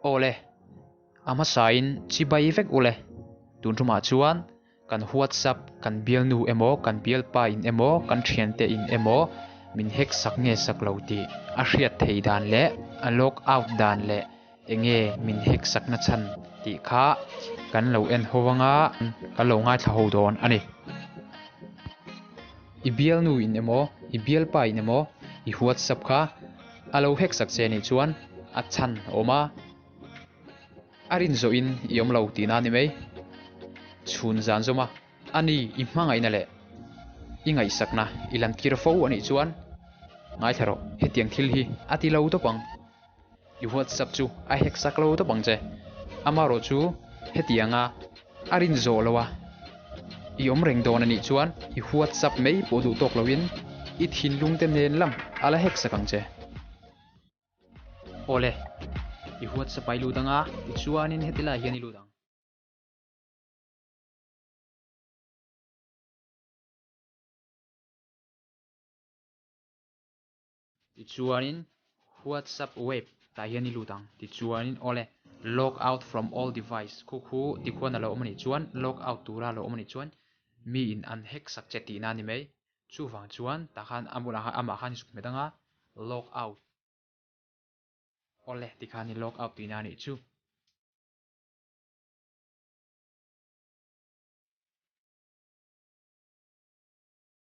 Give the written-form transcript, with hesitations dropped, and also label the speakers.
Speaker 1: Awle, a hmasain chibai vek ule. Tun tumah chuan kan WhatsApp kan bialnu emaw, kan bialpa in emaw, kan thiante in emaw min hack sak nge sak lo tih a hriat thei dan leh a log out dan leh enge min hack sak na chhan tih kha kan lo en ho anga kan lo ngaithla ho dawn a ni. I bialnu in emaw, i bialpa in emaw i WhatsApp kha A lo hek sak che nih chuan a chhan a awm a, a rin zawhin i awm lo tihna a ni mai. Chhun zan zawm a, a ni i hmangaihna leh i ngaihsakna i lantir fo a nih chuan ngaithla rawh, hetiang thil hi a ti lo tawp ang. I WhatsApp chu a hek sak lo tawp ang che. Amaherawh chu hetianga a rin zawh lo a, i awm reng dawn a nih chuan i WhatsApp mai pawh duh tawk loin i thinlung te nen lam a la hek sak ang che. Awle, i WhatsApp ah i lut ang a, tichuanin heti lai hian i lut ang. Tichuanin WhatsApp web tah hian i lut ang. Tichuanin awle log out from all device khu khu tikhuan a lo awm a nih chuan log out tura a lo awm a nih chuan mi in an hack sak che tihna a ni mai. Chuvang chuan tah khan a bulah khan amah khan i zuk hmet ang a log out awle tikhan i log out tihna a nih chu.